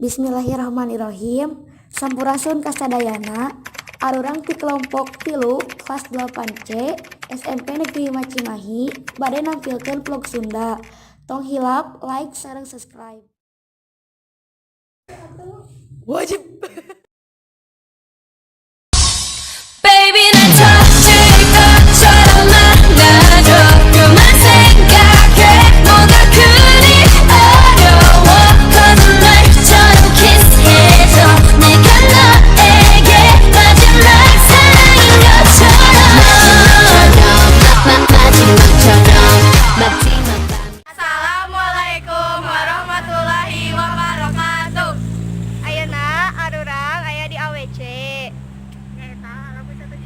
Bismillahirrahmanirrahim. Sampurasun kasadayana. Arurang ti kelompok 3 kelas 8C SMP Negeri 5 Cimahi bade nampilkeun vlog Sunda. Tong hilap like sareng subscribe. Wajib. Baby 난 터질 것처럼 안아줘. 그만 생각해. 뭐가 그리 어려워. 거짓말처럼 키스해줘. 내가 너에게 마지막 사랑인 것처럼. 마지막처럼 마지막 밤. Assalamualaikum warahmatullahi wabarakatuh. Ayeuna arurang aya di AWC. Nyaeta alam wisata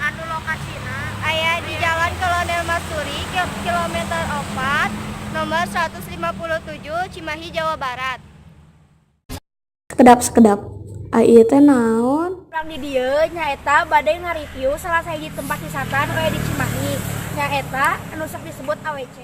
Anu lokasina Aya di Jalan Kolonel Masturi, kilometer 4, nomor 157, Cimahi, Jawa Barat. Sekedap sekedap. Ai ieu teh naon? Urang di dieu nyaeta bade ngareview salah sahiji tempat wisata anu aya di Cimahi. Nyaeta anu sok disebut AWC.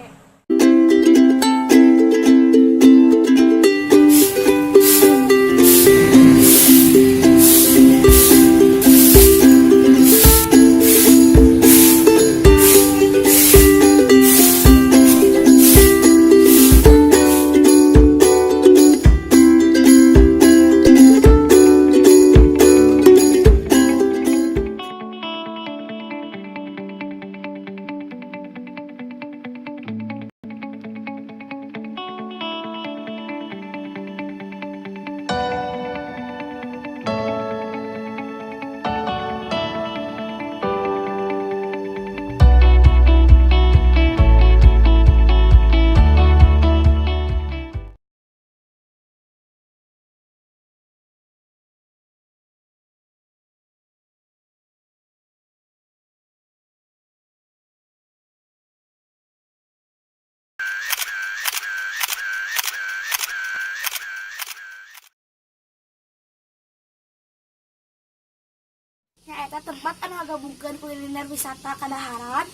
Nyaeta tempat anu ngagabungkeun kuliner wisata kadaharan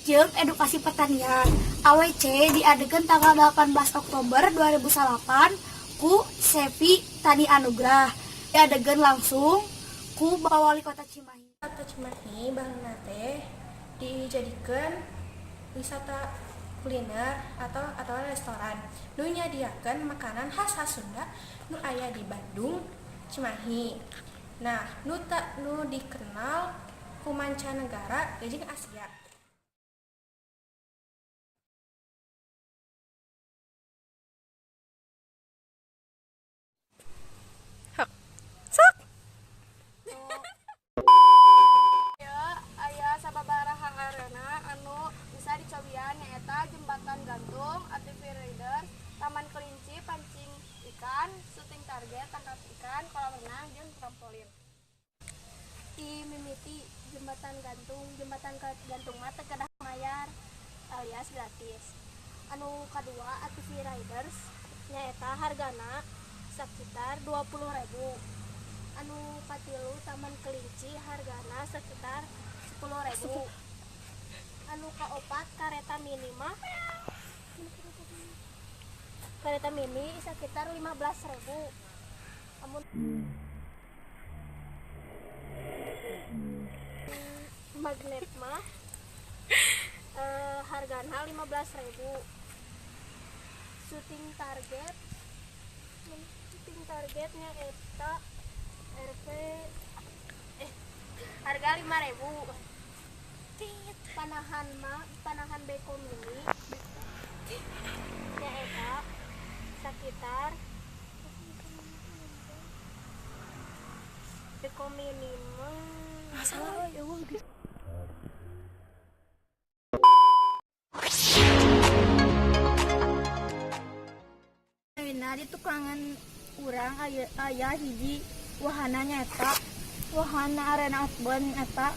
jeung edukasi pertanian. AWC diadegeun tanggal 18 Oktober 2008 ku Sevi Tani Anugrah. Diadegeun langsung ku Bapak Wali Kota Cimahi. Wisata Cimahi baheula teh dijadikeun wisata kuliner atau restoran nu nyadiakeun makanan khas khas Sunda nu aya di Bandung, Cimahi. Nah, nu tak nu dikenal ku mancanegara jeung Asia. Aya sababaraha arena anu bisa dicobian, nyaeta jembatan gantung, ATV Riders, taman kelinci, pancing ikan, shooting target, tangkap ikan, kolam renang, jeung trampolin. Ti mimiti jembatan gantung, jembatan gantung mah teu kedah mayar alias gratis. Anu kadua ATV Riders, nyaeta hargana sekitar 20.000. Anu katilu taman kelinci, hargana sekitar 10.000. Anu kaopat kareta mini mah, kereta mini sekitar 15.000. Amun magnet mah hargana 15.000. Shooting target, shooting targetnya eta RP harga 5.000. Panahan mah, panahan beko mini nyaeta sekitar beko mini mah. Masalah ya. Ayeuna di tukangan urang aya hiji wahana, nyaeta wahana arena outbound, nyaeta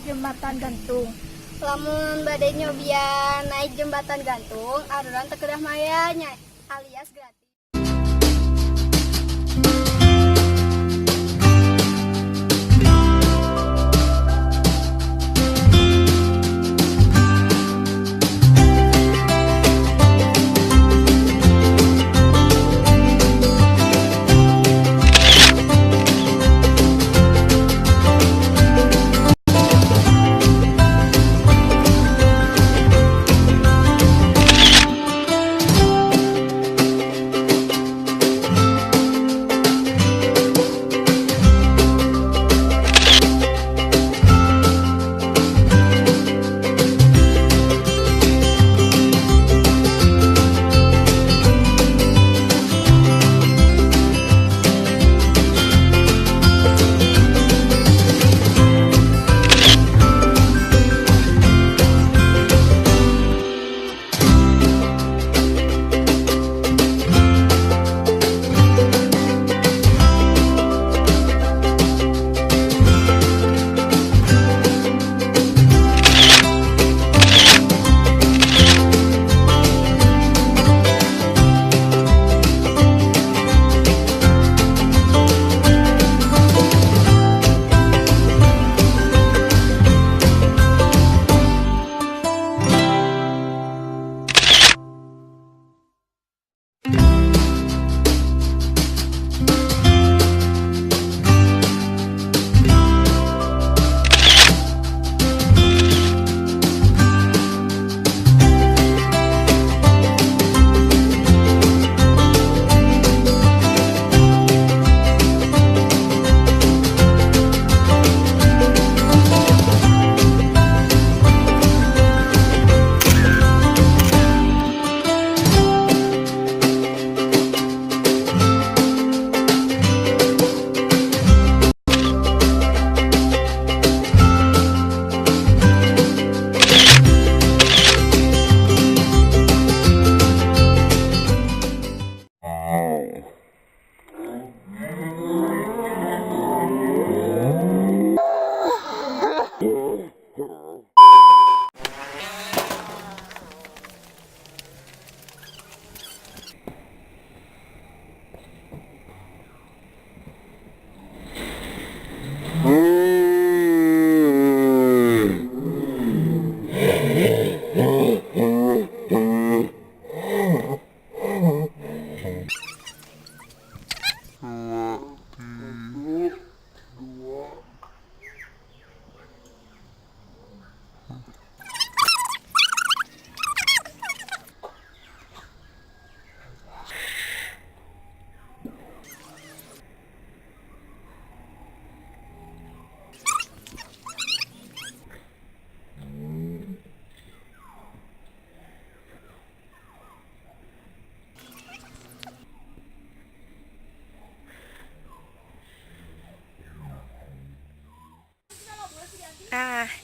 jembatan gantung. Lamun bade nyobian naik jembatan gantung, arurang teu kedah mayar nya alias gratis.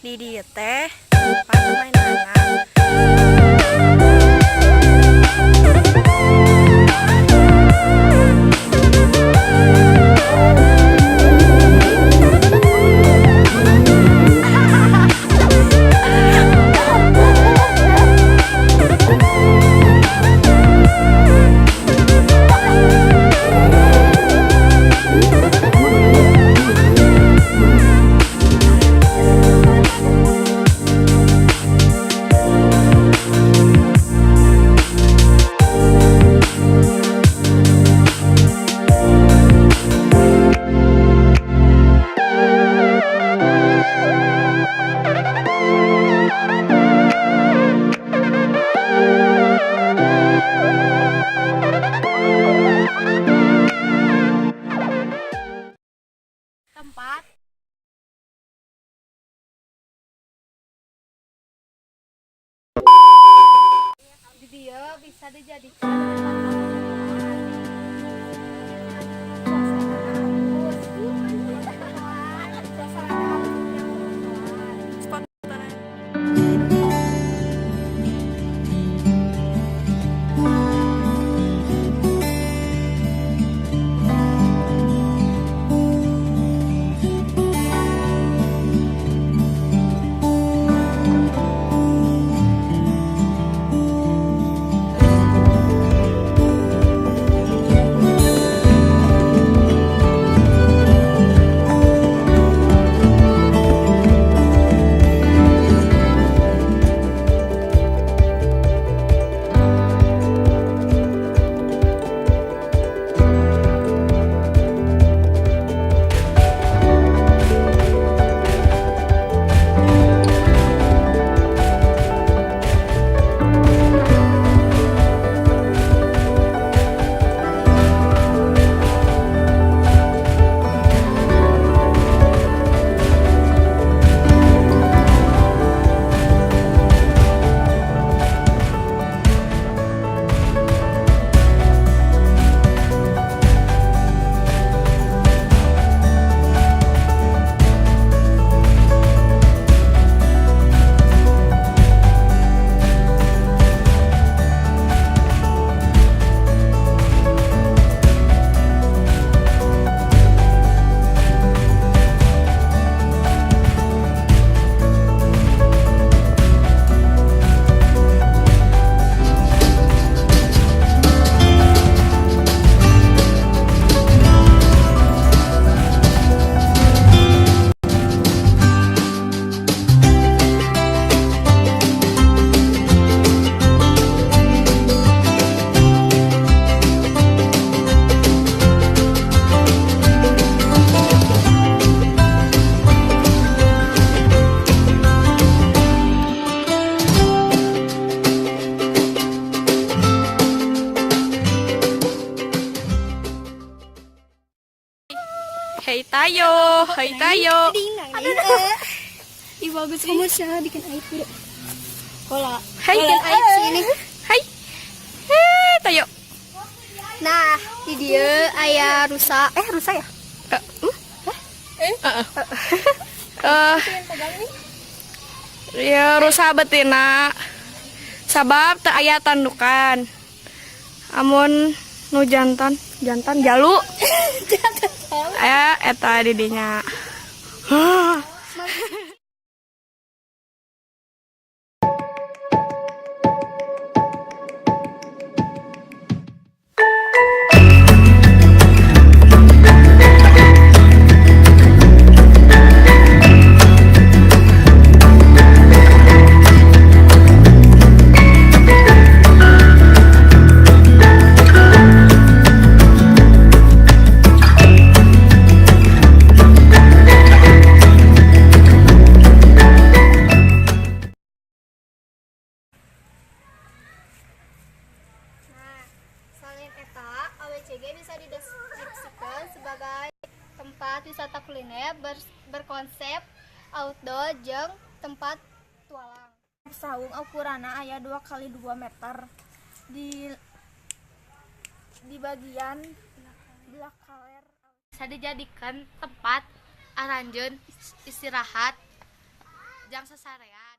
Di dieu teh tempat bermain anak. Tempat Di dieu bisa dijadikan tempat Spot. Hey tayo, hey tayo. Ih, bagus kamu sih bikin aib bro. Hola. Hai. Bikin aib sini. Hai. Hey tayo. Nah, di dia aya rusa. Eh, rusa ya? Ya rusa betina. Sabab teu aya tandukan. Amun nu jantan, jantan jalu. Aya eta di dinya. Nah, selain eta, AWCG bisa dideskripsikan sebagai tempat wisata kuliner berkonsep outdoor jeung tempat tualang. Saung ukuranna aya 2 kali 2 meter di bagian belah kaler. Bisa dijadikan tempat aranjeun istirahat Jang sasarean.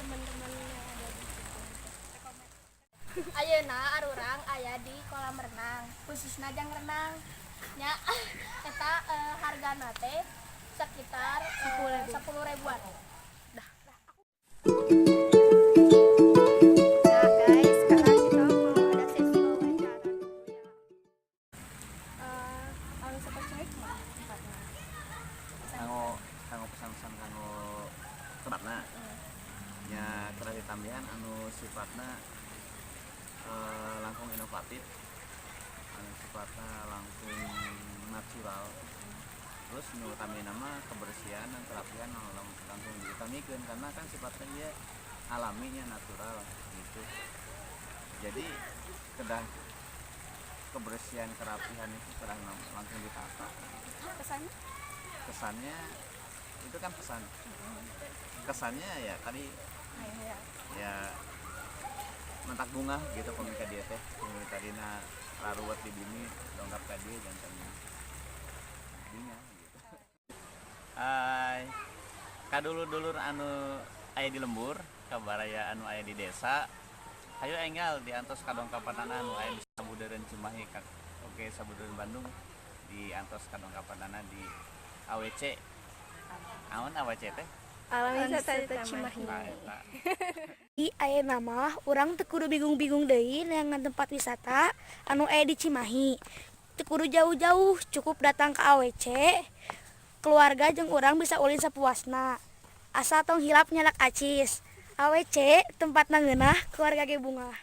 Teman-teman yang ada di situ. Ayeuna arurang aya di kolam renang, khususna jang renang. Nya eta hargana teh sekitar 10 ribuan. Nah guys, sekarang kita mau ada sesi wawancara dulu ya. Anu seperti kumaha tempatna? Kanggo kanggo pesan-pesan kanggo tempatna nya, kedah ditambihan anu sifatna langkung inovatif, anu sifatna langkung natural. Terus nu utamina mah kebersihan dan kerapihan anu langkung diutamikeun, karena kan sifatnya dia alaminya natural gitu. Jadi kedah kebersihan, kerapihan itu kedah langsung ditata. Kesannya? Kesannya itu kan pesan, kesannya ya tadi ya mentak bunga gitu pamika dia teh, pamika tadina raruwet di bumi, dongkap ka dieu janten bunga gitu. Hai, kadulur-dulur anu aya di lembur, ka baraya anu aya di desa, hayu enggal diantos kadongkapanana anu aya di sabudeureun Cimahi ka, oke, sabudeureun Bandung, diantos kadongkapanana di AWC. Aon AWC teh? Alam Wisata Cimahi. Nah, eta. Di ayeuna mah urang teu kudu bingung-bingung deui neangan tempat wisata anu aya di Cimahi. Teu kudu jauh-jauh, cukup datang ke AWC. Keluarga jeung urang bisa ulin sapuasna. Asal tong hilap nyandak acis. AWC tempat ngeunah, keluarga ge bungah.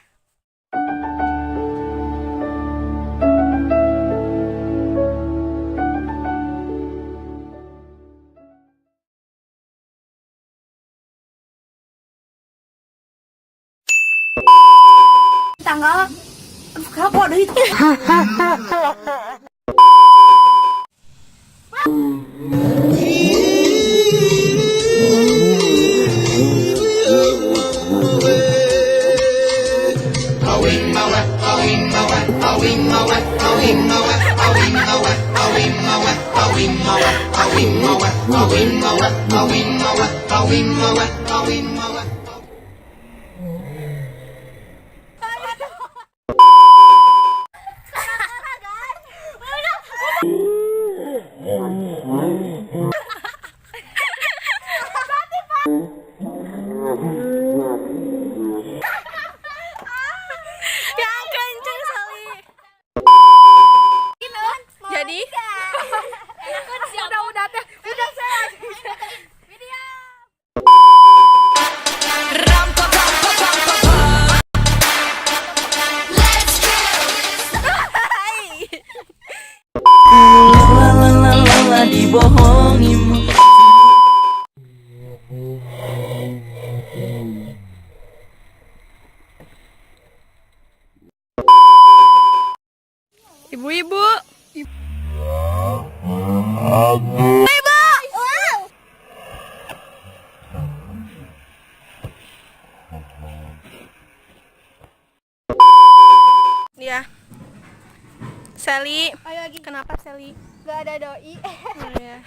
Tanggal, aduh, kenapa deui? Yang kenceng sekali. Jadi udah teh, udah saya. Let's go. Lelah dibohongimu. Ibu-ibu. Ibu. Ya. Sally. Ayo lagi. Kenapa Sally? Gak ada doi. Oh, ya.